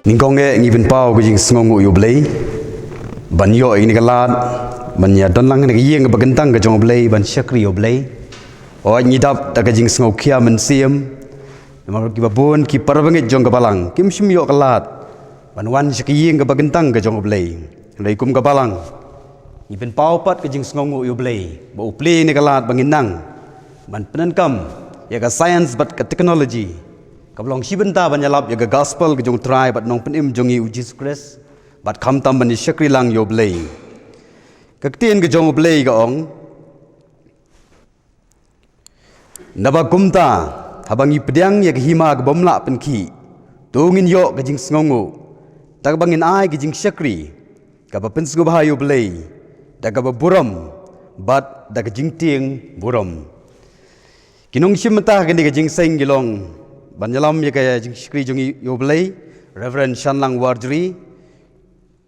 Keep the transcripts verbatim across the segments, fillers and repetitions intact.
Nyngkong eh ngi pynpaw ka jingsngewnguh ïa U Blei ban ïoh ïa kane ka lad ban ïa don lang ha kane ka ïing kaba kyntang ka jong U Blei ban shakri ïa U Blei. Hooid, ngi dap da ka jingsngew khia mynsiem namar kiba bun ki parabangeit jong ka balang kim shym ïoh ka lad ban wan sha ka ïing kaba kyntang ka jong U Blei. Hynrei kum ka balang ngi pynpaw pat ka jingsngewnguh ïa U Blei ba U plie ïa kane ka lad ba ngin nang ban pyndonkam ïa ka science bad ka technology kaba long shi bynta ban ïalap ïa ka gospel ka jong U Trai bad Nongpynim jong ngi U Jisu Khrist, bad khamtam ban ïa shakri lang ïa U Blei. Ka ktien ka jong U Blei ka ong, naba kumta, haba ngi pdiang ïa ka hima ka bym lah pynkhih, to ngin ïoh ka jingsngewnguh da kaba ngin ai ka jingshakri kaba pynsngewbha ïa U Blei da kaba burom bad da ka jingtieng burom. Ki nongshim bynta ha kane ka jingseng ki long ban ïalam ïa ka jingshakri jong ngi ïa U Blei, Reverend Shanlang Warjri,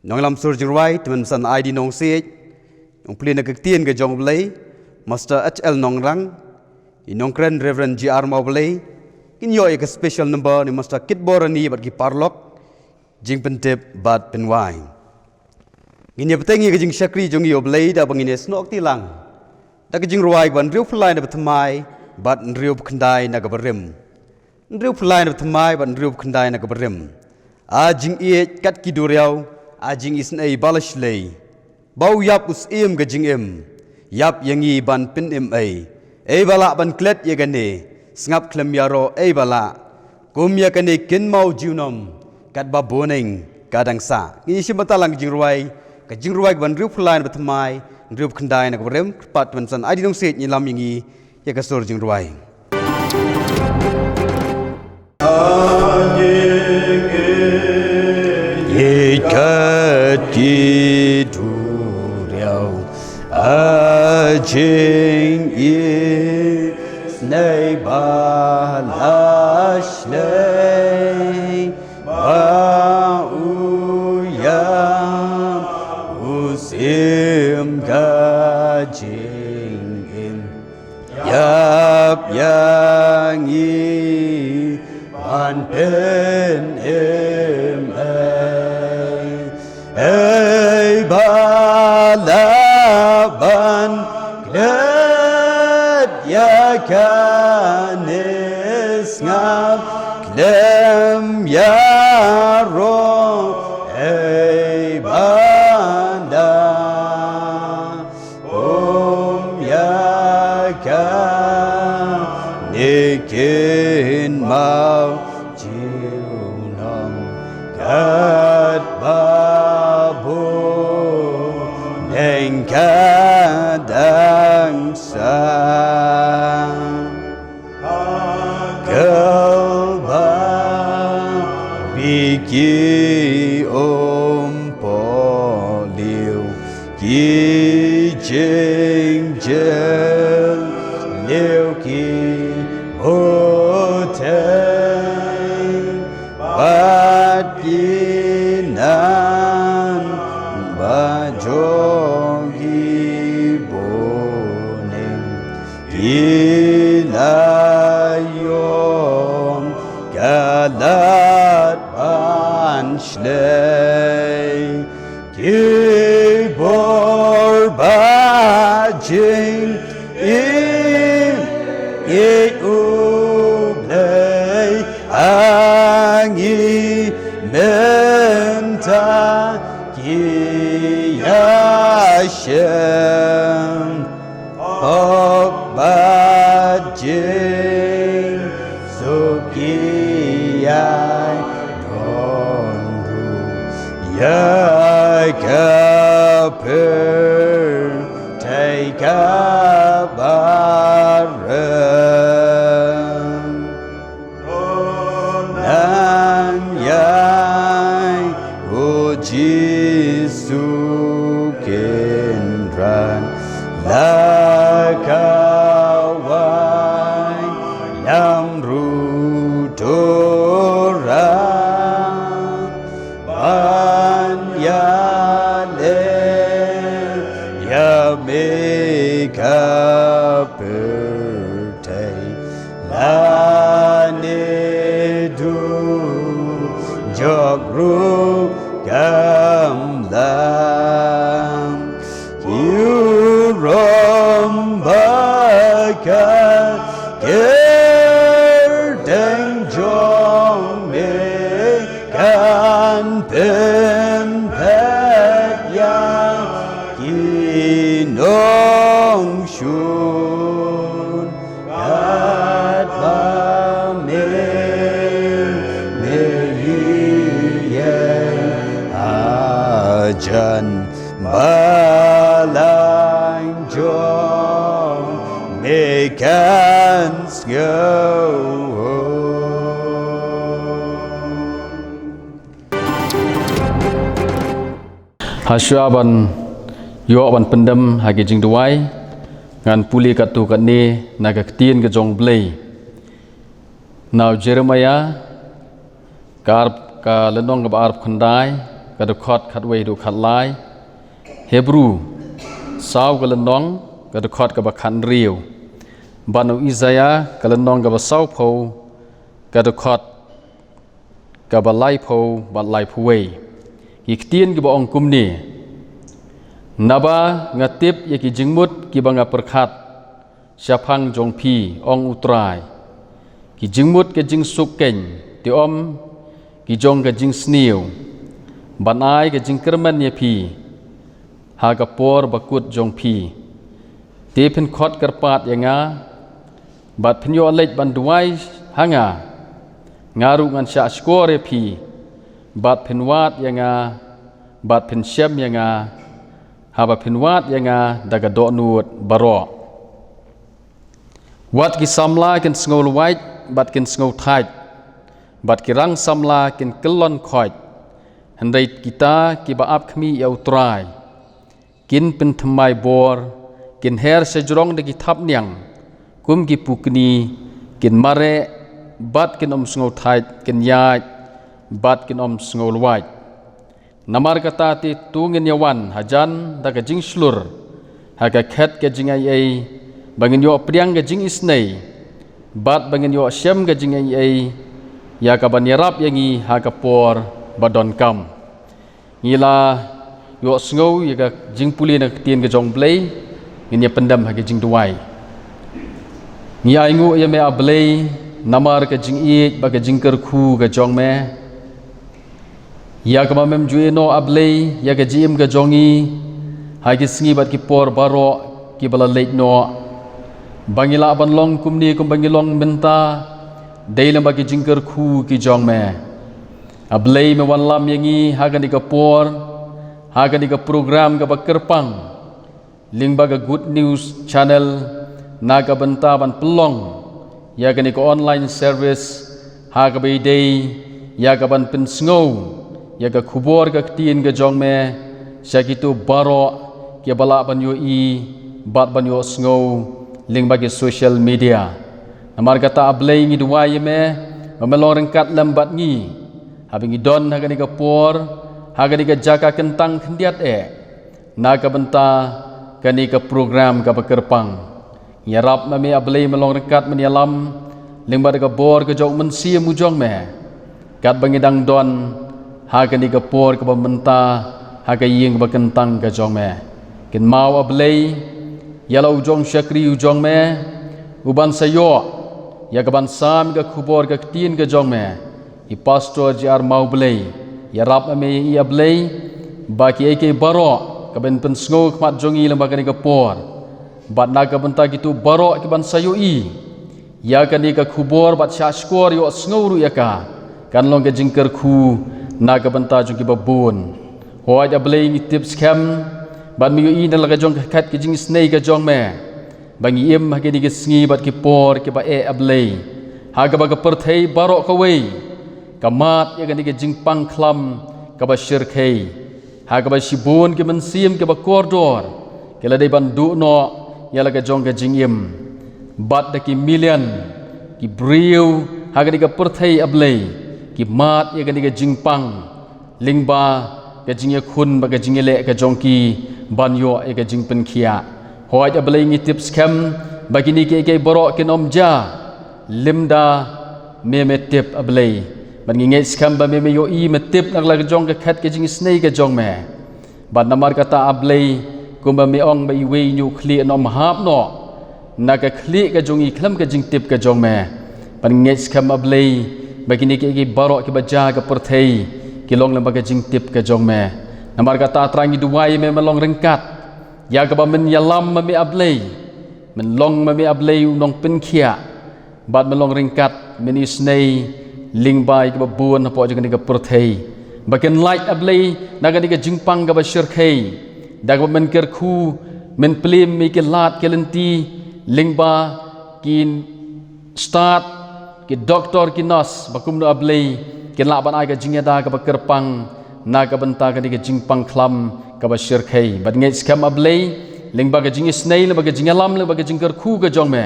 nongïalam sur jingrwai, Tymmen Basan Aidi Nongsiej, nongpule na ka ktien ka jong U Blei, Master H L Nongrang, i nongkren Reverend G R Mawblei, kin ïoh ïa ka special number na i Master Kitbor Rani bad ki paralok, jingpyntip bad pynwai. Ngin ïa bteng ïa ka jingshakri jong ngi ïa U Blei da ba ngin ïa snoh kti lang da ka jingrwai kaba hynriewphew lai na ka bathymmai bad hynriewphew khyndai na ka barim. Hynriewphew lai na ka bathymmai bad hynriewphew khyndai na ka barim. A jingïeit kat ki duriaw, a jingisynei ba la shlei, ba u ïap u syiem ka jingim, ïap ïa ngi ban pynim ei, ei ba lah ban klet ïa kane, sngap khlem ïaroh ei ba lah, kum ïa kane kynmaw junom katba bun ïing ka dang sah. Ngin ïa shim bynta lang ka jingrwai, ka jingrwai kaba hynriewphew lai na ka bathymmai, hynriewphew khyndai na ka barim. Kyrpad Tymmen Basan Aidi Nongsiej un ïalam ïa ngi ïa ka sur jingrwai. Ïeit kat ki duriaw, a jingisynei ba la shlei, ba u ïap u syiem ka jingim, ïap ïa ngi ban pynim ei, ei ba lah ban klet ïa kane, sngap khlem ïaroh ei ba lah, kum ïa kane kynmaw junom katba bun ïing ka dang sah. Khlem ba bit ki um pohliew, ki jingjylliew ki buteng, bad ki nang ba jong ki bun ïing, ki la ïoh ka lad ban shlei. Ki bor ba jingïeit U Blei ha ngi mynta ki ïashem, hok bad jingsuk ki ïadon ruh ïa ka pyrthei kaba rem. Nang ïai, ko Jisu Kynrad, la ka wai ïam ruh to rah ban ïaleh ïa me ka pyrthei. Lane dujok ruh kam lang. Ki rum ba ka kyrteng jong me kan pynpait ïa ki nongshun. Katba me, me ïeng hajan balang jong me kan sngew. Hashwa ban ïoh ban pyndem ha ki jingduwai, ngan pule katto katne na ka ktien ka jong Blei. Na u Jeremiah, ka arp-, ka lynnong kaba arphew khyndai, ka dkhot khatwei haduh khatlai. Hebru, saw ka lynnong, ka dkhot kaba khathynriew. Bad na u Isaiah, ka lynnong kaba sawphew, ka dkhot kaba laiphew bad laiphew wei. Ki ktien kiba ong kumne: Naba nga tip ïa ki jingmut kiba nga pyrkhat shaphang jong phi, ong U Trai. Ki jingmut ka jingsuk keiñ, te ym ki jong ka jingsniew, ban ai ka jingkyrmen ïa phi ha ka por bakut jong phi. Te phin khot kyrpad ïa nga, bad phin ïoh leit ban duwai ha nga. Nga ruh ngan shah shkor ïa phi, bad phin wad ïa nga, bad phin shem ïa nga, haba phin wad ïa nga da ka dohnud baroh. Wat ki samla kin sngew lwait, bad kin sngew thait, bad ki rang samla kin kyllon khoit. Hynrei kita kiba ap khmih ïa U Trai kin pynthymmai bor, kin her sha jrong da ki thapniang kum ki pukni, kin mareh, bad kin ym sngew thait, kin ïaid, bad kin ym sngew lwait. Namar kata te to ngin ïa wan hajan da ka jingshlur ha ka khet ka jingaiei, ba ngin ïoh pdiang ka jingisynei, bad ba ngin ïoh shem ka jingaiei ïa kaban ïarap ïa ngi ha ka por ba donkam. Ngi la ïohsngew ïa ka jingpule na ka ktien ka jong Blei, ngin ïa pyndem ha ka jingduwai. Ngi ainguh ïa me, A Blei, namar ka jingïeit bad ka jingkyrkhu ka jong me, ïa kaba mem ju ïehnoh, A Blei, ïa ka jingim ka jong ngi ha ki sngi bad ki por baroh kiba la leit noh, ba ngi lah ban long kumne kumba ngi long mynta, dei lem bad ki jingkyrkhu ki jong me. A Blei, me wanlam ïa ngi ha kane ka por, ha kane ka program kaba kyrpang lyngba ka Good News Channel, na ka bynta ban pynlong ïa kane ka online service, ha kaba ïadei ïa kaban pynsngew ïa ka khubor ka ktien ka jong me sha kito baroh kiba lah ban ïohi bad ban ïohsngew lyngba ki social media. Namar kata, A Blei, ngi duwai ïa me ba me long ryngkat lem bad ngi, haba ngi don ha kane ka por, ha kane ka jaka kyntang khyndiat eh, na ka bynta kane ka program kaba kyrpang. Ngi ïarap ma me, A Blei, me long ryngkat, men ïalam lyngba da ka bor ka jong U Mynsiem u jong me, katba ngi dang don ha kane ka por kaba mynta ha ka ïing kaba kyntang ka jong me. Kynmaw, A Blei, ïa la u jong shakri u jong me, uban sa ïoh ïa kaban sam ka khubor ka ktien ka jong me, i Pastor J R Mawblei. Ïarap ma me ïa i, A Blei, ba kiei kiei baroh kaban pynsngew khmat jong i lyngba kane ka por, bad na ka bynta kito baroh kiban sa ïohi ïa kane ka khubor bad shah shkor ïohsngew ruh ïa ka, kan long ka jingkyrkhu na ka bynta jong kiba bun. Hooid, A Blei, ngi tip skhem bad me ïohi na la ka jong ka khet ka jingisynei ka jong me, ba ngi im ha kine ki sngi bad ki por kiba eh, A Blei, ha kaba ka pyrthei baroh kawei ka mad ïa kane ka jingpang khlam kaba shyrkhei, ha kaba shibun ki mynsiem kiba kordor ki la dei ban duh noh ïa la ka jong ka jingim, bad da ki million ki briew ha kane ka pyrthei, A Blei, ki mad ïa kane ka jingpang lyngba ka jingïakhun bad ka jingïaleh ka jong ki ban ïoh ïa ka jingpynkhiah. Hooid, A Blei, ngi tip skhem ba kine kiei kiei baroh kin ym jia lymda me, me tip, A Blei. Bad ngi ngeit skhem ba me me ïohi me tip na la ka jong ka khet ka jingisynei ka jong me. Bad namar kata A Blei, kumba me ong ba iwei i ñiuhkhlieh ym hap noh na ka khlieh ka jong i khlem ka jingtip ka jong me. Bad ngi ngeit skhem A Blei, ba kine kiei kiei baroh kiba jia ha ka pyrthei, ki long lyngba ka jingtip ka jong me. Namar kata Trai ngi duwai me men long ryngkat ïa kaba men ïalam ma me A Blei. Men long ma me A Blei u nongpynkhiah. Bad men long ryngkat men isynei lyngba ïa kiba bun hapoh jong kane ka pyrthei. Ba kin lait A Blei na kane ka jingpang kaba shyrkhei. Da kaba men kyrkhu, men plie ïa ki lad ki lynti lyngba ki stad, ki doktor, ki nurse, ba kumno A Blei kin lah ban ai ka jingïada kaba kyrpang na ka bynta kane ka jingpang khlam kaba shyrkhei. Bad ngeit skhem A Blei, lyngba ka jingisynei, lyngba ka jingïalam, lyngba ka jingkyrkhu ka jong me,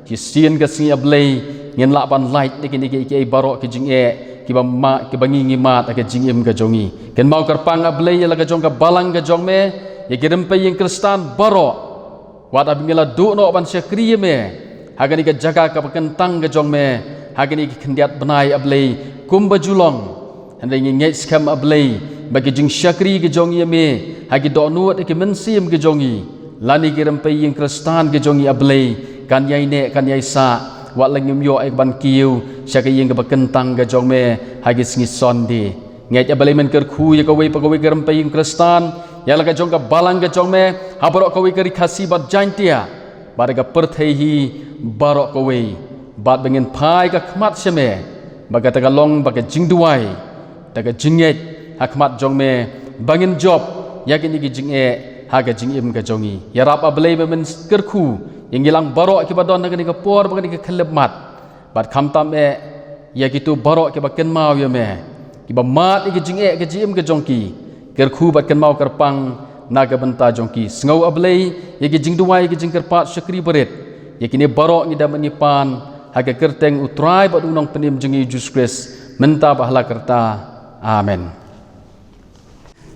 shisien ka sngi A Blei, ngin lah ban lait na kine kiei kiei baroh ki jingeh kiba ma, kiba ngi ngi mad ha ka jingim ka jong ngi. Kynmaw kyrpang A Blei ïa la ka jong ka balang ka jong me, ïa ki rympei ïing Khristan baroh. Wat haba ngi la duh noh ban shakri ïa me ha kane ka jaka kaba kyntang ka jong me, ha kine ki khyndiat bnai A Blei, kumba ju long. Hynrei ngi ngeit skhem A Blei, ba ki jingshakri ki jong ngi ïa me ha ki dohnud, ha ki mynsiem ki jong ngi, lane ki rympei ïing Khristan ki jong ngi A Blei, kan ïai neh kan ïai sah, wat la ngim ïoh ïa ka ban kiew sha ka ïing kaba kyntang ka jong me ha ki sngi Sunday. Ngeit A Blei men kyrkhu ïa kawei pa kawei ka rympei ïing Khristan, ïa la ka jong ka balang ka jong me, ha baroh kawei ka Ri Khasi bad Jaintia, bad ha ka pyrthei hi baroh kawei. Bad ba ngin phai ka khmat sha me, ba kata ka long ba ka jingduwai, da ka jingngeit ha khmat jong me, ba ngin jop ïa kine ki jingeh ha ka jingim ka jong ngi. Ïarap A Blei ba men kyrkhu ïa ngi lang baroh kiba don ha kane ka por, ba kane ka khyllipmat. Bad khamtam eh ïa kito baroh kiba kynmaw ïa me, kiba mad ïa ki jingeh ka jingim ka jong ki, kyrkhu bad kynmaw kyrpang na ka bynta jong ki. Sngew A Blei ïa ki jingduwai, ïa ki jingkyrpad shakri barit, ïa kine baroh ngi da mynta ngi pan ha ka kyrteng U Trai bad U Nongpynim jong ngi U Jisu Khrist, mynta bad ha la karta. Amen.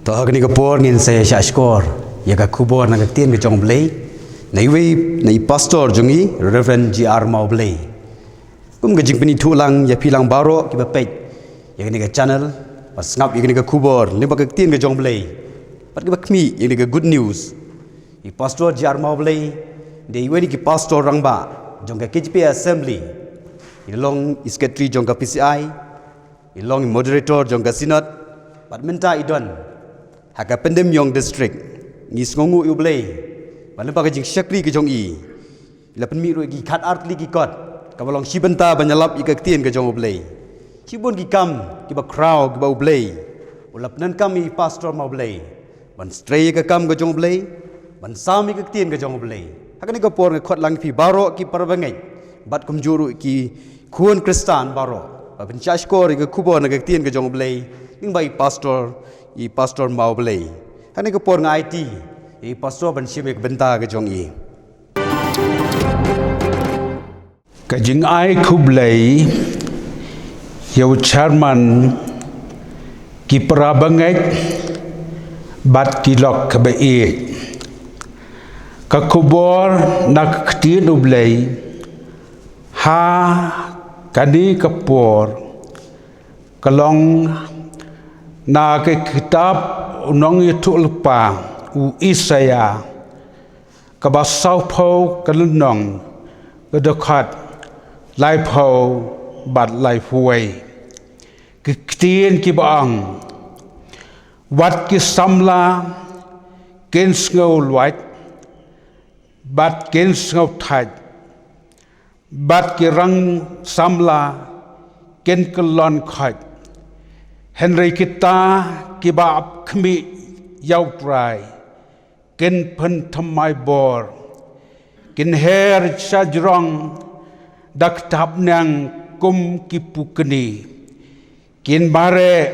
To ha kane ka por ngin sa ïa shah shkor ïa ka khubor na ka ktien ka jong U Blei na iwei na i pastor jong ngi, Reverend G R Mawblei. Kum ka jingpynithuh lang ïa phi lang baroh kiba peit ïa kane ka channel, ba sngap ïa kane ka khubor lyngba ka ktien ka jong U Blei, bad kiba khmih ïa kane ka good news. I Pastor G R Mawblei dei iwei na ki pastor rangbah jong ka K J P Assembly. I long i secretary jong ka P C I. I long i moderator jong ka Synod, bad mynta i don ha ka Pyndemyong District. Ngi sngewnguh ïa U Blei ba lyngba ka jingshakri ka jong i, i la pynmih ruh ïa ki khatar tylli ki kot, kaba long shi bynta ban ïalap ïa ka ktien ka jong U Blei. Shibun ki kam kiba khraw kiba U Blei u la pyndonkam ïa i Pastor Mawblei ban trei ïa ka kam ka jong U Blei, ban sam ïa ka ktien ka jong U Blei. Ha kane ka por nga khot lang ïa phi baroh ki para bangeit, bad kumjuh ruh ki khun Khristan baroh, ba phin shah shkor ïa ka khubor na ka ktien ka jong U Blei lyngba i pastor, i Pastor Mawblei. Ha kane ka por nga aiti ïa i pastor ban shim ïa ka bynta ka jong i. Ka jingai khublei ïa u chairman, ki para bangeit bad ki lok kiba ïeit. Ka khubor na ka ktien U Blei ha kane ka por ka long na ka kitab u nongïathuh lypa u Isaïah, kaba sawphew ka lynnong, ka dkhot laiphew bad laiphew wei. Ki ktien kiba ong: Wat ki samla kin sngew luid, bad kin sngew thait, bad ki rang samla kin kyllon khoit. Hynrei kita kiba ap khmih ïa U Trai kin pynthymmai bor. Kin her shajrong da ka thapniang kum ki pukni. Kin mareh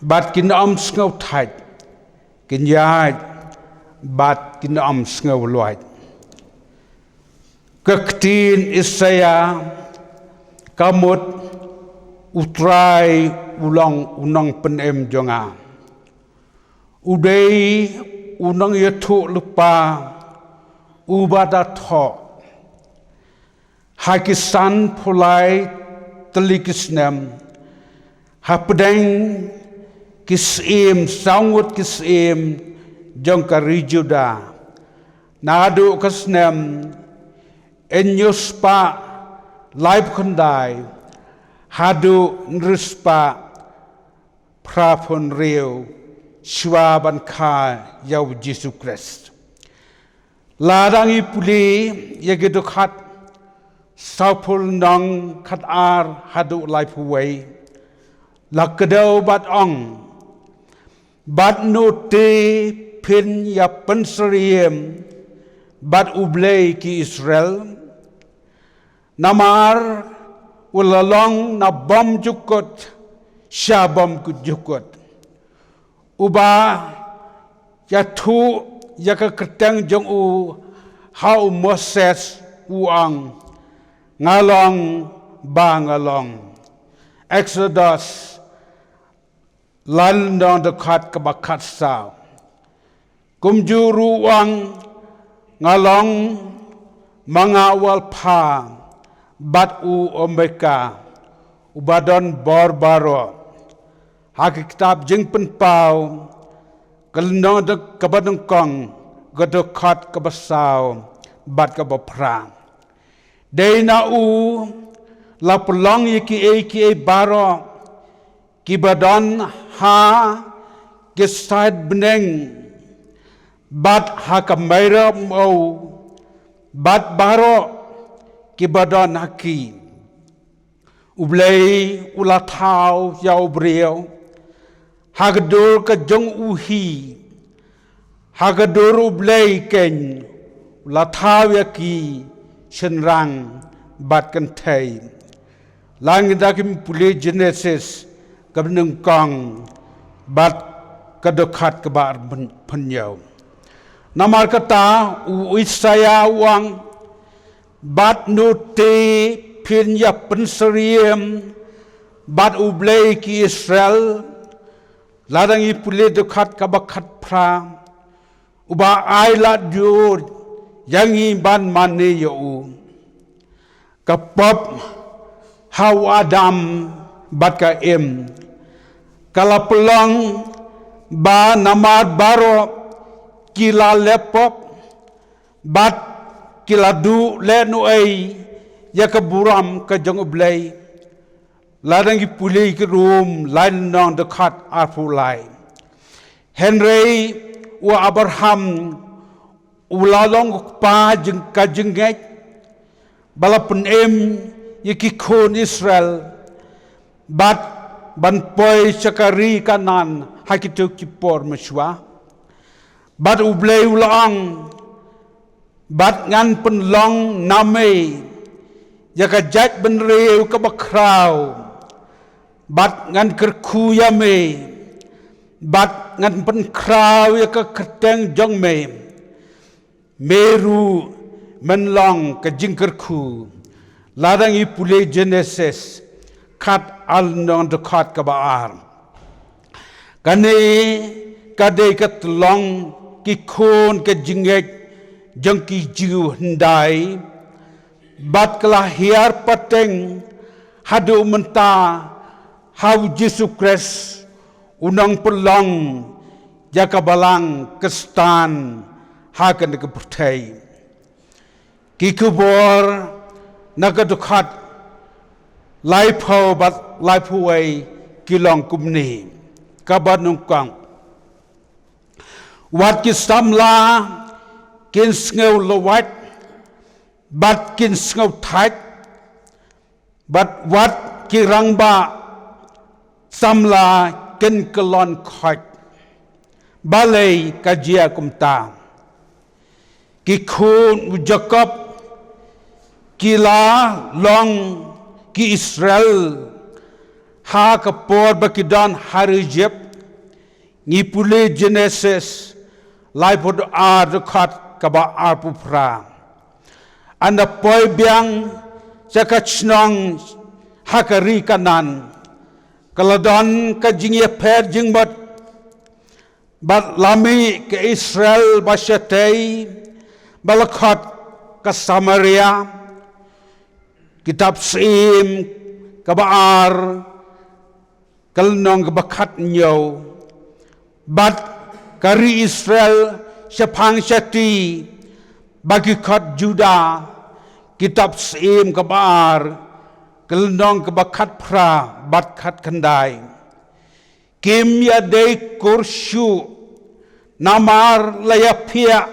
bad kin ym sngew thait. Kin ïaid bad kin ym sngew luid. Ka ktien Isaïah ka mut: U Trai u long u nongpynim jong nga. U dei u nongïathuh lypa uba da thoh. Ha ki sanphew lai tylli ki snem, hapdeng ki syiem, saw ngut ki syiem jong ka ri Juda, naduh ka snem hynñiew spah laiphew khyndai haduh hynriew spah phraphew hynriew shuwa ban kha ïa u Jisu Khrist. Lada ngi pule ïa ki dkhot sawphew lynnong khatar haduh laiphew wei, la kdew bad ong, bad no te phin ïa pynsyriem bad U Blei ki Israel? Namar u la long na bymjukut sha bymjukut, uba ïathuh ïa ka kyrteng jong u ha u Moses, u ong, nga long ba nga long. Exodus lai lynnong dkhot kaba khatsaw. Kumjuh ruh u ong, nga long ma nga u Alpha bad u Omega, uba don bor baroh. Ha ka kitab Jingpynpaw, ka lynnong dkhot kaba nyngkong, ka dkhot kaba saw bad kaba phra. Dei na u la pynlong ïa kiei kiei baroh kiba don ha ki sait bneng, bad ha ka meiram, bad baroh kiba don ha ki. U Blei u la thaw ïa u briew ha ka dur ka jong u hi. Ha ka dur U Blei keiñ u la thaw ïa ki shynrang bad kynthei. Lada ngi pule Genesis kaba nyngkong bad ka dkhot kaba arphew hynñiew. Namar kata u Isaïah u ong, bad no te phin ïa pynsyriem bad U Blei ki Israel? Lada ngi pule dkhot kaba khatphra, uba ai lad jur ïa ngi ban mane ïa u. Ka pop ha u Adam bad ka Im ka la pynlong ba namar baroh ki la leh pop, bad ki la duh lehnohei ïa ka burom ka jong U Blei. Lada ngi pule ki Rom lai lynnong dkhot arphew lai. Hynrei u Abraham u la long u kpa jong ka jingngeit, ba la pynim ïa ki khun Israel bad ban poi sha ka ri Kanaan ha kito ki por mynshuwa. Bad U Blei u la ong, bad ngan pynlong na me ïa ka jaitbynriew kaba khraw, bad ngan kyrkhu ïa me, bad ngan pynkhraw ïa ka kyrteng jong me. Me ruh men long ka jingkyrkhu. Lada ngi pule Genesis khatar lynnong dkhot kaba ar. Kane ka dei ka tyllong ki khun ka jingngeit jong ki Jiw hyndai, bad ka la hiar pateng haduh mynta ha u Jisu Khrist, u nongpynlong ïa ka Balang Khristan ha kane ka pyrthei. Ki khubor na ka dkhot laiphew bad laiphew wei ki long kumne. Kaba nyngkong, wat ki samla kin sngew lwait bad kin sngew thait, bad wat ki rangbah samla kin kyllon khoit. Balei ka jia kumta? Ki khun u Jakob ki la long ki Israel ha ka por ba ki don ha ri Ijipt. Ngi pule Genesis laiphew ar dkhot kaba arphew phra. Ynda poi biang sha ka shnong ha ka ri Kanaan, ka la don ka jingïapher jingmut. Bad la mih ka Israel ba shatei, ba la khot ka Samaria. Kitab Syiem kaba ar, ka lynnong kaba khathynñiew. Bad ka ri Israel shaphang shati, bad ki khot Juda, kitab Syiem kaba ar, ka lynnong kaba khatphra bad khatkhyndai. Kim ïadei kur shuh, namar la ïaphiah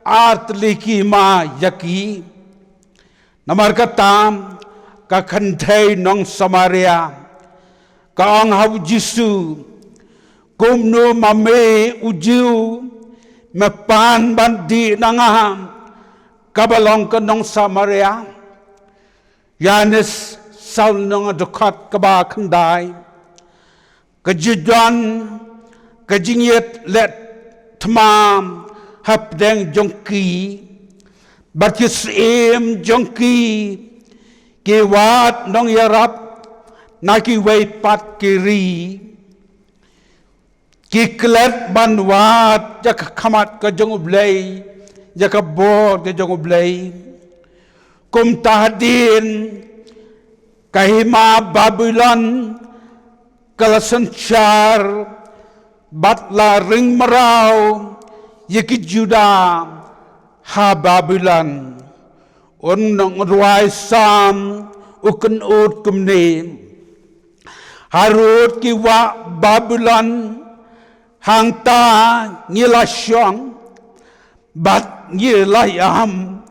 ar tylli ki hima ïa ki. Namar kata, ka kynthei nong Samaria ka ong ha u Jisu, kumno ma me u Jiw me pan ban dih na nga, kaba long ka nong Samaria? Ïoannis saw lynnong, dkhot kaba khyndai. Ka ju don ka jingïeit leh thma hapdeng jong ki, bad ki syiem jong ki ki wad nongïarap na kiwei pat ki ri. Ki klet ban wad ïa ka khmat ka jong U Blei, ïa ka bor ka jong U Blei. Kumta hadien ka hima Babilon ka la synshar, bad la ring mraw ïa ki Juda ha Babilon. U nongrwai Salm u kynnoh kumne: Harud ki wah Babilon, hangta ngi la shong, bad ngi la ïam,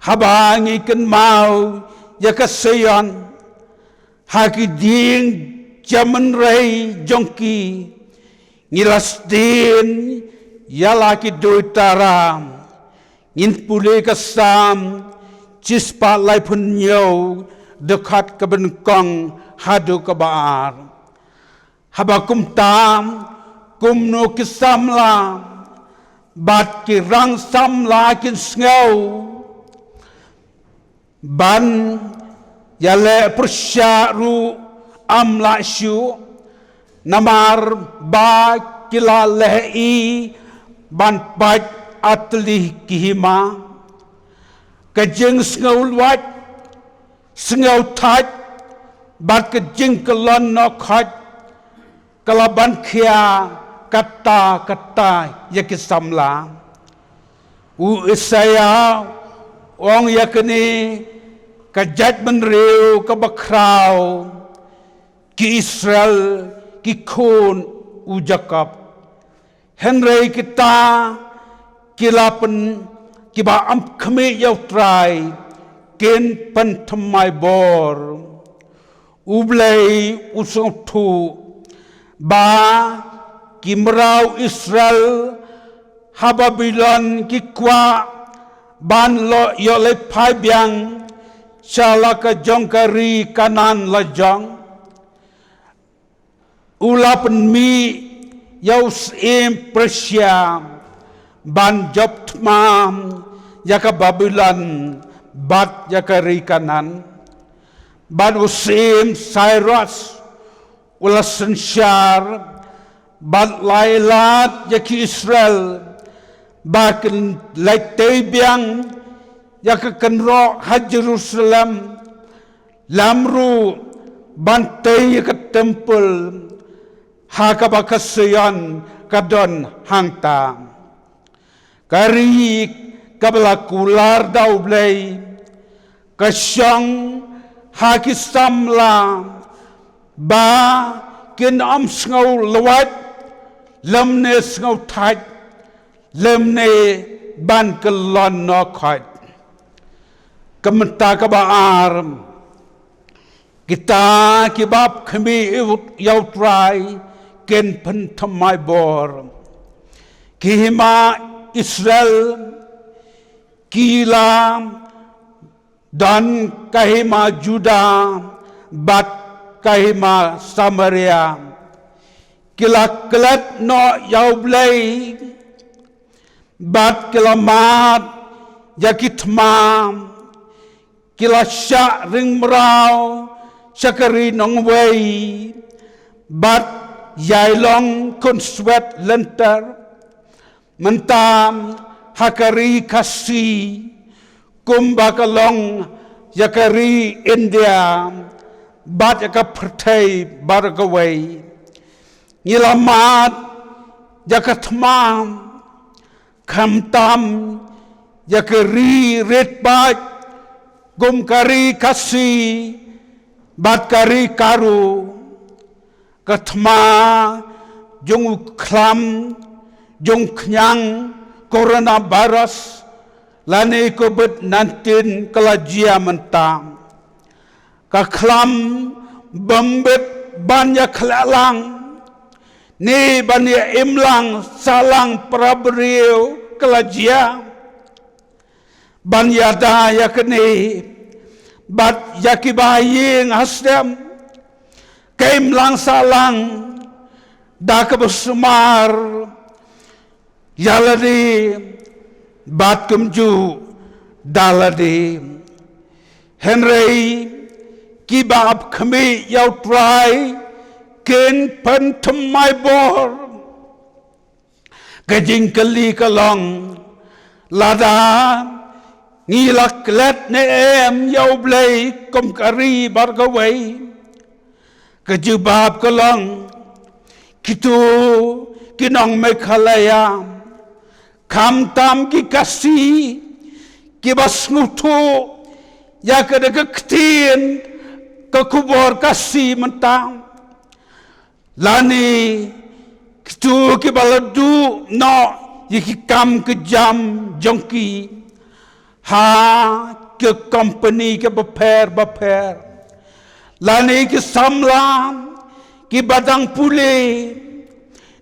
haba ngi kynmaw ïa ka Sion. Ha ki dieng jingmynrei jong ki ngi la sdien ïa la ki duitara. Ngin pule ka Salm shispah laiphew hynñiew, dkhot kaba nyngkong haduh kaba ar. Haba kumta, kumno ki samla bad ki rang samla kin sngew? Ban ïaleh pyrshah ruh ym lah shuh, namar ba ki la leh ei ban pait ar tylli ki hima. Ka jingsngew lwait, sngew thait, bad ka jingkyllon noh khoit, ka la ban khia katta katta ïa ki samla. U Isaïah u ong ïa kane ka jaitbynriew kaba khraw, ki Israel, ki khun u Jakob. Hynrei kita ki la pyn, kiba ym khmih ïa U Trai, kin pynthymmai bor. U Blei u sngewthuh ba ki mraw Israel ha Babilon ki kwah ban ïoh leit phai biang sha la ka jong ka ri Kanaan lajong. U la pynmih ïa u syiem Persia ban jop thma ïa ka Babilon bad ïa ka ri Kanaan. Bad u syiem Sairos u la synshar bad la ïalad ïa ki Israel ba kin leit tei biang ïa ka kynroh ha Jerusalem, lem ruh ban tei ïa ka templ ha kaba ka Sion ka don hangta. Ka ri kaba la kular da U Blei ka shong ha ki samla ba kin ym sngew lwait lymne sngew thait lymne ban kyllon noh khoit. Ka bynta kaba ar, kita kiba khmih ïa U Trai kin pynthymmai bor. Ki hima Israel ki la don ka hima Juda bad ka hima Samaria. Ki la klet noh ïa U Blei bad ki la mad ïa ki thma. Ki la shah ring mraw sha ka ri nongwei bad ïai long khunswet lynter. Mynta ha ka ri Khasi, kumba ka long ïa ka ri India, bad ïa ka pyrthei baroh kawei. Ngi la mad ïa ka thma, khamtam ïa ka ri rit paid kum ka ri Khasi bad ka ri Garo. Ka thma jong u khlam jong khñiang coronavirus lane covid nineteen ka la jia mynta. Ka khlam bym bit ban ïa khleh lang ne ban ïa im lang sah lang para briew ka la jia. Ban ïada ïa kane bad ïa kiba ha ïing ha sem, ka im lang sah lang da kaba sumar ïa lade bad kumjuh da lade. Hynrei kiba ap khmih ïa U Trai kin pynthymmai bor. Ka jingkylli ka long, lada ngi la klet ne em ïa U Blei kum ka ri baroh kawei? Ka jubab ka long, kito ki nong Meghalaya, khamtam ki Khasi, kiba sngewthuh ïa ka da ka ktien ka khubor Khasi mynta. Lane kito kiba la duh noh ïa ki kam ki jam jong ki ha ki company kiba pher ba pher. Lane ki samla kiba dang pule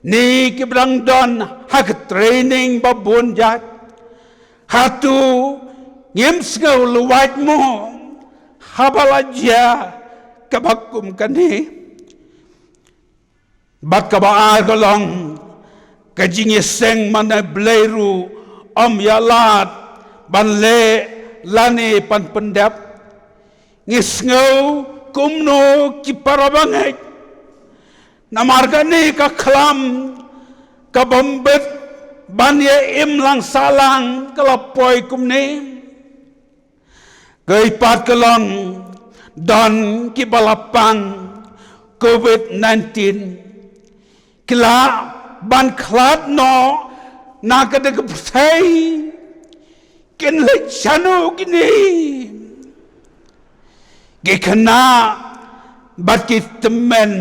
ne kiba dang don ha ka training ba bun jait. Hato ngim sngew lwait mo haba la jia kaba kum kane? Bad kaba ar ka long, ka jingïaseng mane Blei ruh ym ïalad ban leh lane ban pyndep. Ngi sngew kumno ki para bangeit? Namar kane ka khlam ka bym bit ban ïa im lang sah lang ka la poi kumne. Kawei pat ka long, don kiba la pang covid nineteen, ki lah ban khlad noh na ka da ka pyrthei. Kin leit shano kine? Ki khynnah bad ki tymmen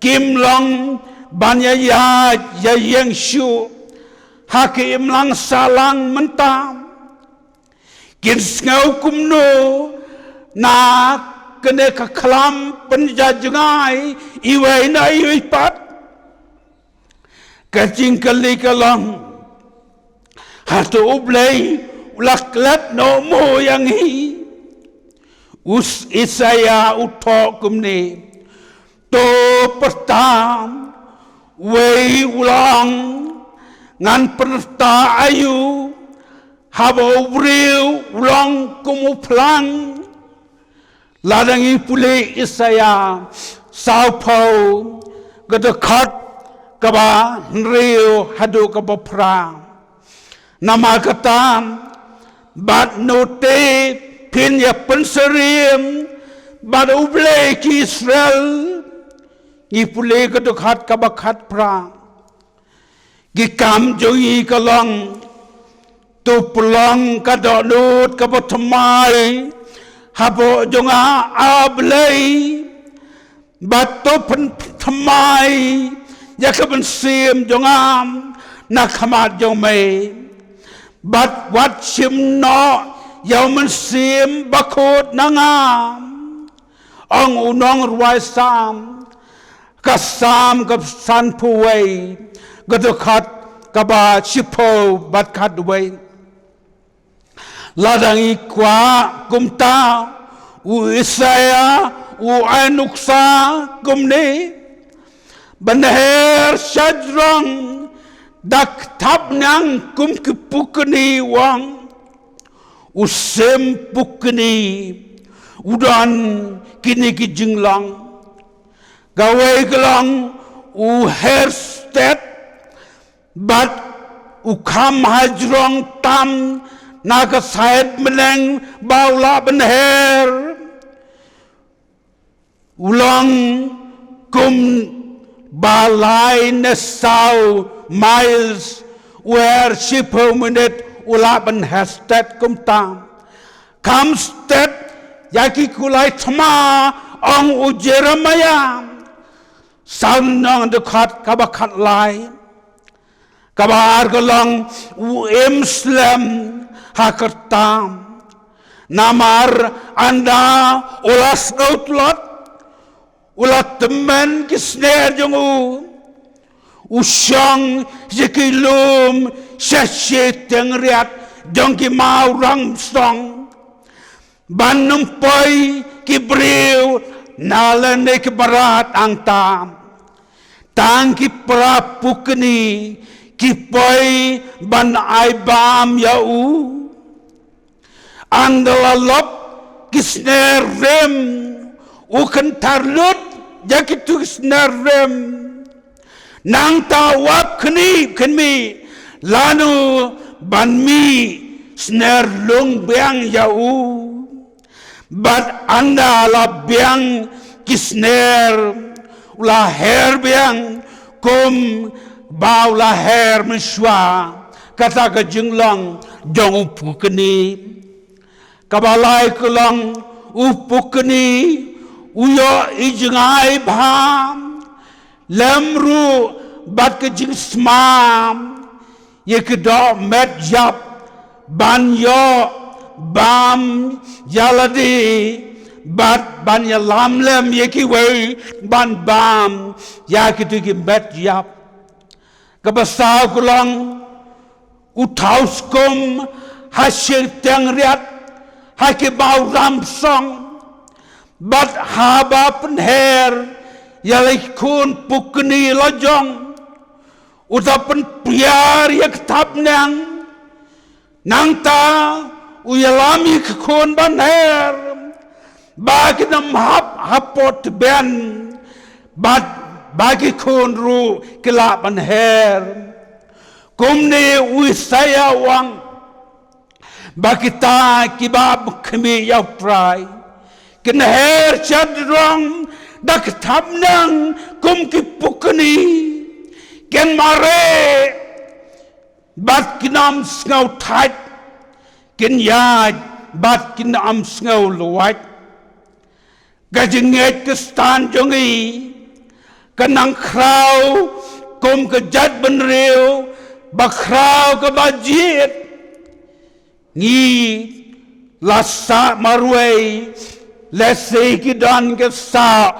kim long ban ïa ïaid ïa ïeng shuh ha ka im lang sah lang mynta. Kin sngew kumno na kane ka khlam pynjah jngai iwei na iwei pat? Ka jingkylli ka long, hato U Blei u la klet noh mo ïa ngi? U Isaïah u thoh kumne: To pyrta, wei u long, ngan pyrta aïu, haba u briew u long kum u phlang. Lada ngi pule Isaïah sawphew, ka dkhot kaba hynriew haduh kaba phra. Namar kata, bad nangta phin ïa pynsyriem bad U Blei ki Israel. Ngi pule ka dkhot kaba khatphra. Ki kam jong ngi ka long, to pynlong ka dohnud kaba thymmai hapoh jong nga, A Blei. Bad to pynthymmai ïa ka mynsiem jong nga na khmat jong me. Bad wat shim noh ïa u mynsiem bakhuid na nga, ong u nongrwai Salm. Ka Salm ka sanphew wei, ka dkhot kaba shiphew bad khatwei. Lada ngi kwah kumta, u Isaïah u ai nuksa kumne: Ban her shajrong da ka thapniang kum ki pukni, u ong. U sim pukni u don kine ki jinglong. Kawei ka long u her stet bad u kham hajrong tam na ka sait bneng ba u lah ban her. U long kumba lai ne saw miles, u her shiphew minit u lah ban her stet kumta. Kham stet ïa ki kulai thma, ong u Jeremiah. Salm nong dkhot kaba khatlai. Kaba ar ka long, u im slem ha ka rta. Namar ynda u la sngewtlot, u la tymmen ki sner jong u. U shong sha ki lum, sha shiteng riat jong ki mawrang song. Ban ym poi ki briew na lane ki barat hangta. Tang ki para pukni ki poi ban ai bam ïa u. Ynda la lop ki sner rim, u kynthar lut ïa kitu ki sner rim. Nangta u ap khyndiat khyndiat lano ban mih sner lung biang ïa u. Bad ynda la biang ki sner, u la her biang kumba u la her mynshuwa. Kata ka jinglong jong u pukni. Kaba lai ka long, u pukni u ïoh i jngai bha, lem ruh bad ka jingsma ïa ki dohmed ïap ban ïoh bam ïa lade, bad ban ïalam lem ïa kiwei ban bam ïa kitu ki med ïap. Kaba saw ka long, u thaw skum ha shiteng riat ha ki mawrang song. Bad haba pynher ïa la ki khun pukni la jong, uta pynpiar ïa ka thapniang. Nangta u ïalam ïa ki khun ban her, ba kin ym hap hapoh tbian, bad ba ki khun ruh ki lah ban her. Kumne u Isaïah u ong, ba kita kiba khmih ïa u Trai kin her shadrong da ka thapniang kum ki pukni, kin mareh bad kin ym sngew thait, kin ïaid bad kin ym sngew luwait. Ka jingngeit Khristan jong ngi ka nang khraw kum ka jaitbynriew ba khraw kaba jied. Ngi la sah marwei, lehse ki don ki sah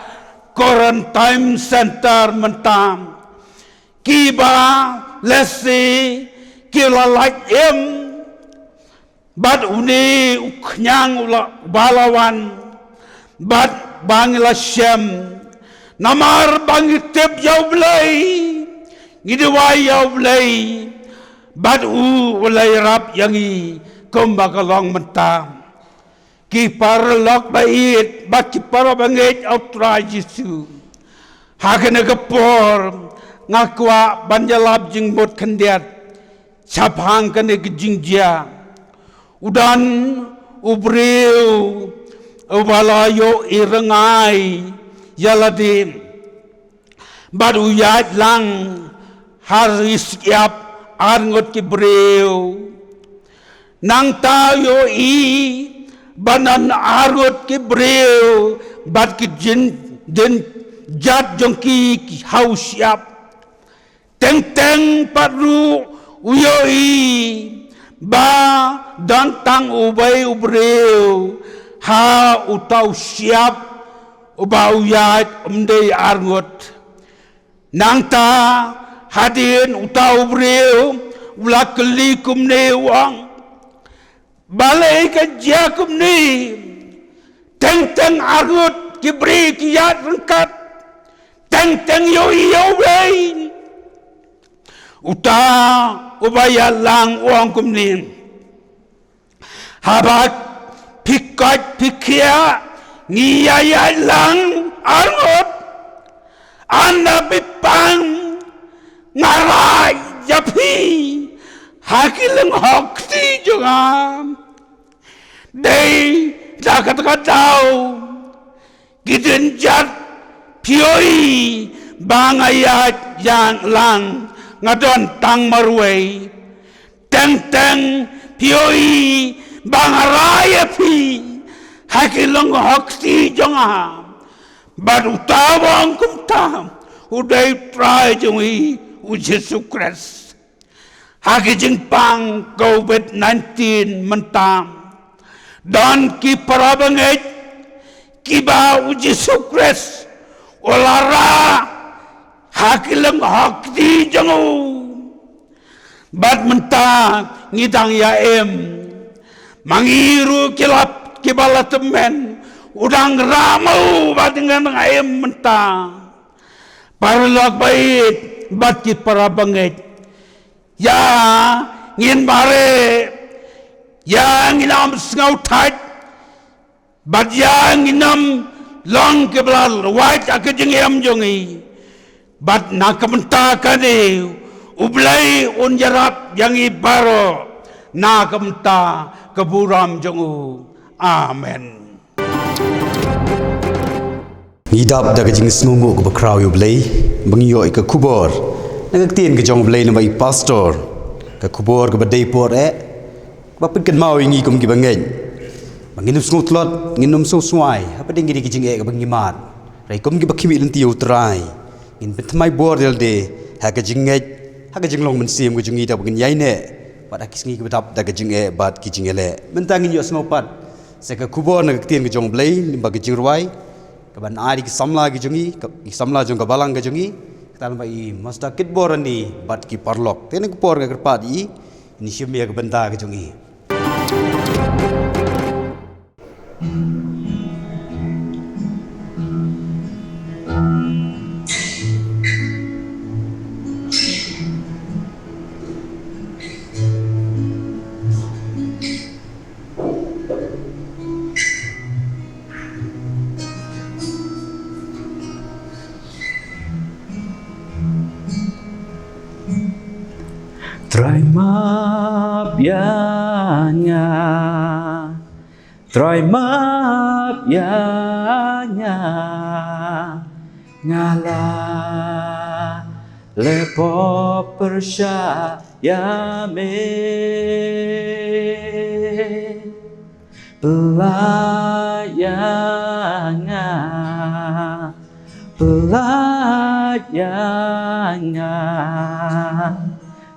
quarantine center mynta. Kiba lehse ki la lait im, bad une u khñiang u la, ba la wan, bad ba ngi la shem, namar ba ngi tip ïa U Blei, ngi duwai ïa U Blei, bad u, u la ïarap ïa ngi kumba ka long mynta. Ki paralok ba ïeit bad ki para bangeit ha U Trai Jisu. Ha kane ka por nga kwah ban ïalap jingmut khyndiat shaphang kane ka jingjia. U don u briew uba la ïohi rngai ïa lade, bad u ïaid lang ha ri shyiap arngut ki briew. Nangta u ïohi ba don arngut ki briew bad ki jin, jin jait jong ki, ki ha u shyiap. Teng teng pat ruh u ïohi ba don tang uwei u briew ha uta u shyiap uba u ïaid um dei arngut. Nangta hadien uta u briew u la kylli kumne, u ong, balei ka jia kumne? Teng teng arngut ki briew ki ïaid ryngkat, teng teng ïohi ïa uwei. Uta uba ïalang u ong kumne, haba phi koit phi khiah ngi ïa ïalang arngut. Ynda phi pang nga rai ïa phi ha ki lynghong kti jong nga. Dei da kata ka daw Ki dynjat phi ïohi ba nga ïaid ïalang, nga don tang marwei. Teng teng phi ïohi ba nga rai ïa phi ha ki lyngngoh kti jong nga. Bad uta u ba ong kumta u dei u Trai jong ngi, u Jisu Khrist. Ha ki jingpang Covid nineteen mynta, don ki para bangeit kiba u Jisu Khrist u la rah ha ki lyngngoh kti jong u. Bad mynta ngi dang ïa im. Ma ngi ruh ki la, kiba la tymmen, u dang rah ma u bad ngi dang im mynta. Paralok ba ïeit bad ki para bangeit, ïa ngin mareh, ïa ngin ym sngewthait, bad ïa ngin ym long kiba la wait ha ka jingim jong ngi. Bad na ka bynta kane u Blei un ïarap ïa ngi baroh na ka bynta ka burom jong u. Amen. Ngi dap da ka jingsngewnguh kaba khraw ïa u Blei ba ngi ïoh ïa ka khubor na ka ktien ka jong u Blei na ba i pastor. Ka khubor kaba dei por eh, kaba pynkynmaw ïa ngi kum kiba ngeit ba ngin ym sngew tlot, ngin ym sngew swai hapdeng kine ki jingeh kaba ngi mad. Hynrei kum kiba khmih lynti ïa u Trai, ngin pynthymmai bor ïa lade ha ka jingngeit, ha ka jinglong mynsiem ka jong ngi da ba ngin ïaineh bad ha ki sngi kiba dap da ka jingeh bad ki jingïaleh. Mynta ngin ïohsngew pat sa ka khubor na ka ktien ka jong u Blei lyngba ka jingrwai kaban ai da ki samla ki jong ngi, ka, ki samla jong ka balang ka jong ngi. Kata lyngba i Master Kitborani bad ki paralok. Te na ka por nga kyrpad ïa i, ngin shim ïa ka bynta ka jong i. Trai map ïa nga, Trai map ïa nga, nga la leh pop pyrshah ïa me. Pynlait ïa nga, pynlait ïa nga,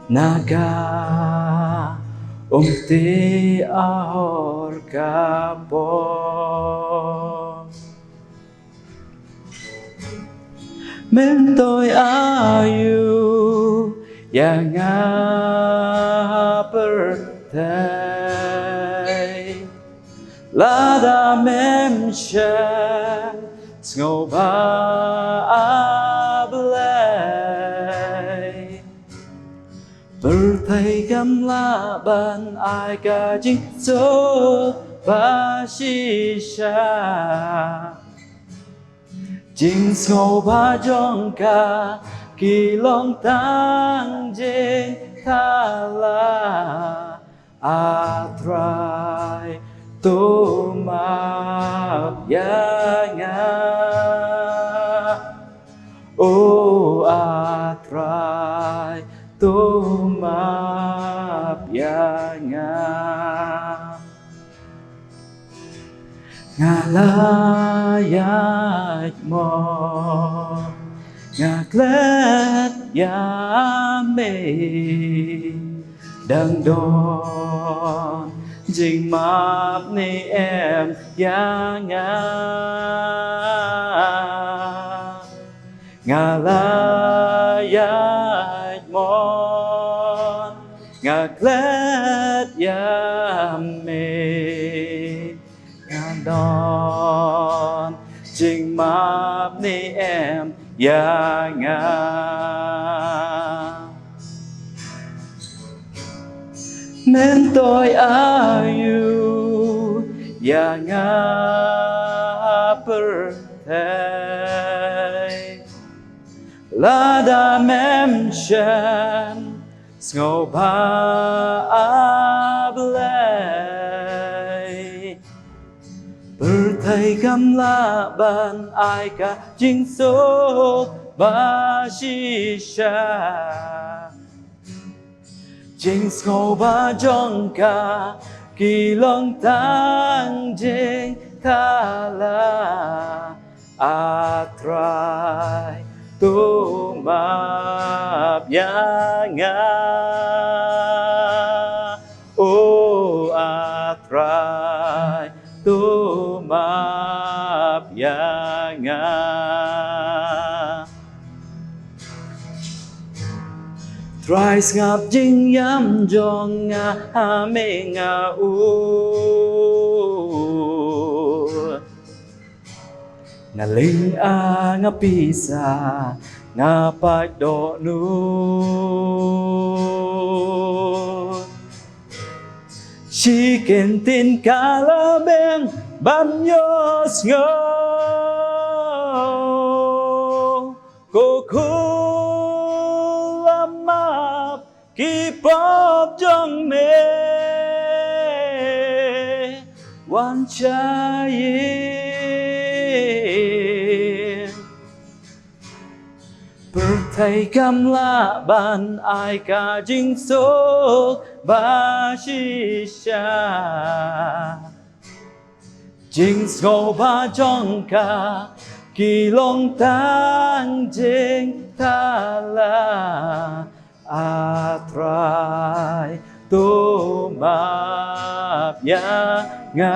na ka umti ahor ka por. Myntoi aïu ïa nga pyrthei, lada mem shem sngewbha A Blei. Pyrthei kam lah ban ai ka jingthoh ba shisha. Jingsngewbha jong ka ki long tang jingthala. A Trai, to map ïa nga. O A Trai, to map ïa nga. Nga la ïaid mo, nga klet ïa me, dang don jingmap ne em ïa nga. Nga la ïaid mon, nga klet ïa me, nga don jingmap ne em ïa nga. Myntoi aïu ïa nga pyrthei, lada mem shem sngewbha A Blei. Pyrthei Ai kam lah ban ai ka jingsuk ba shisha. Jingsngewbha jong ka ki long tang jingthala. A Trai, to map ïa nga. O A Trai, to map ïa nga. Trai, sngap jingïam jong nga ha me nga ud. Nga ling a nga pisa, nga pait dohnud. Shi kyntien ka la biang ban ïohsngew. Ko khun la map ki pop jong me. Wan shah ïing. Pyrthei kam lah ban ai ka jingsuk ba shisha. Jingsngewbha jong ka ki long tang jingthala. A Trai, to map ïa nga.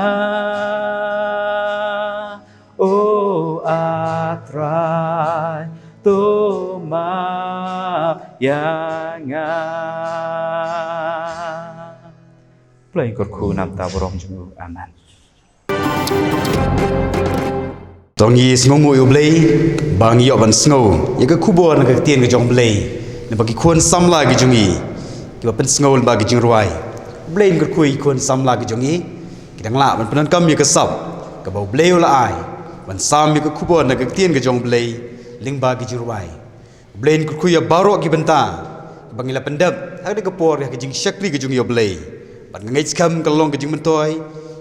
O A Trai, to map ïa nga. Blei kyrkhu namar ka burom jong u. Amen. To ngin sngewnguh ïa u Blei, ba ngin ïoh ban sngew ïa ka khubor na ka ktien ka jong u Blei, na ba ki khun samla ki jong ngi, kiba pynsngew lyngba ki jingrwai. U Blei un kyrkhu ïa ki khun samla ki jong ngi, ki dang lah ban pyndonkam ïa ka sap kaba u Blei u la ai ban sam ïa ka khubor na ka ktien ka jong u Blei lyngba ki jingrwai. U Blei un kyrkhu ïa baroh ki bynta ba ngi la pyndep ha kane ka por ïa ka jingshakri ka jong u Blei. Bad nga ngeit skhem ka long ka jingmyntoi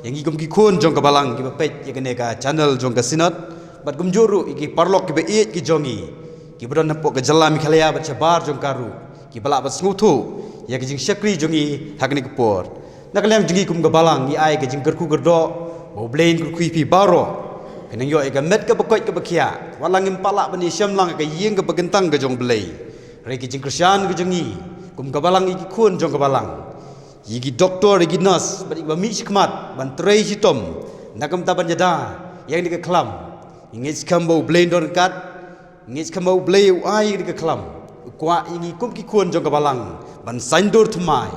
ïa ngi kum ki khun jong ka balang kiba peit ïa kane ka channel jong ka Synod. Bad kumjuh ruh ïa ki paralok kiba ïeit ki jong ngi, kiba don hapoh ka jylla Meghalaya bad shabar jong ka ruh, kiba lah ban sngewthuh ïa ka jingshakri jong ngi ha kane ka por. Na ka liang jong ngi kum ka balang ngi ai ka jingkyrkhu kyrdoh ba u Blei un kyrkhu ïa phi baroh. Phin nang ïoh ïa ka met kaba koit kaba khiah, wat la ngim pat lah ban ïashem lang ha ka ïing kaba kyntang ka jong u Blei. Hynrei ka jingkyrshan ka jong ngi kum ka balang, ïa ki khun jong ka balang, ïa ki doktor, ïa ki nurse bad ïa kiba mih shakhmat ban trei shitom, na ka bynta ban ïada ïa kane ka khlam. Ngi ngeit skhem ba u Blei un don ryngkat. Ngeit skhem ba u Blei u ai ïa ka khlam, u kwah ïa ngi kum ki khun jong ka balang ban saiñdur thymmai,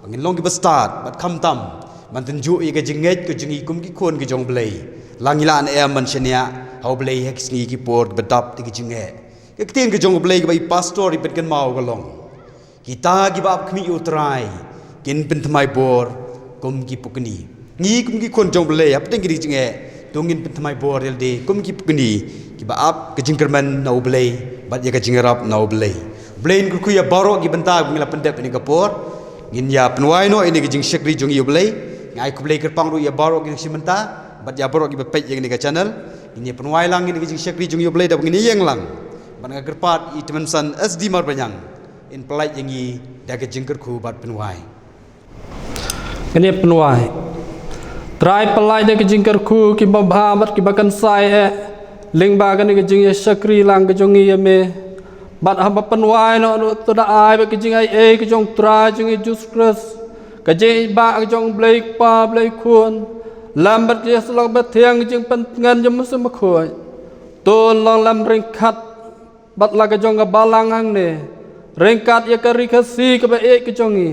ba ngin long kiba stad bad khamtam ban tynjuh ïa ka jingngeit ka jong ngi kum ki khun ki jong u Blei. La ngi lah ne em ban shaniah ha u Blei ha ki sngi ki por kiba dap da ki jingeh. Ka ktien ka jong u Blei kaba i pastor i pynkynmaw ka long, kita kiba ap khmih ïa u Trai kin pynthymmai bor kum ki pukni. Ngi kum ki khun jong u Blei hapdeng kine ki jingeh, to ngin pynthymmai bor ïa lade kum ki pukni kiba ap ka jingkyrmen na u Blei bad ïa ka jingïarap na u Blei. U Blei un kyrkhu ïa baroh ki bynta ba ngi la pyndep ha kane ka por. Ngin ïa pynwai noh ïa kane ka jingshakri jong ngi ïa u Blei. Nga ai khublei kyrpang ruh ïa baroh ki nongshim bynta bad ïa baroh kiba peit ïa kane ka channel. Ngin ïa pynwai lang ïa kane ka jingshakri jong ngi ïa u Blei da ba ngin ïeng lang. Bad nga kyrpad ïa i Tymmen San S D Marbaniang in pyllait ïa ngi da ka jingkyrkhu bad pynwai. Ngin ïa pynwai. Trai, pyllait da ka jingkyrkhu kiba bha bad kiba kynsai eh lyngba kane ka jingïashakri lang ka jong ngi ïa me. Bad haba pynwai noh, to da ai bad ka jingaiei ka jong u Trai jong ngi Jisu Khrist, ka jingïeit ka jong u Blei Kpa, Blei Khun, lem bad ka jingïasyllok bathiang, ka jingpyntngen jong u Mynsiem Bakhuid, to long lem ryngkat bad la ka jong ka balang hangne, ryngkat ïa ka Ri Khasi kaba ïeit ka jong ngi,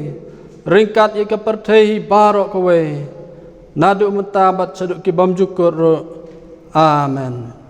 ryngkat ïa ka pyrthei hi baroh kawei, naduh mynta bad shaduh ki bymjukut ruh. Amen.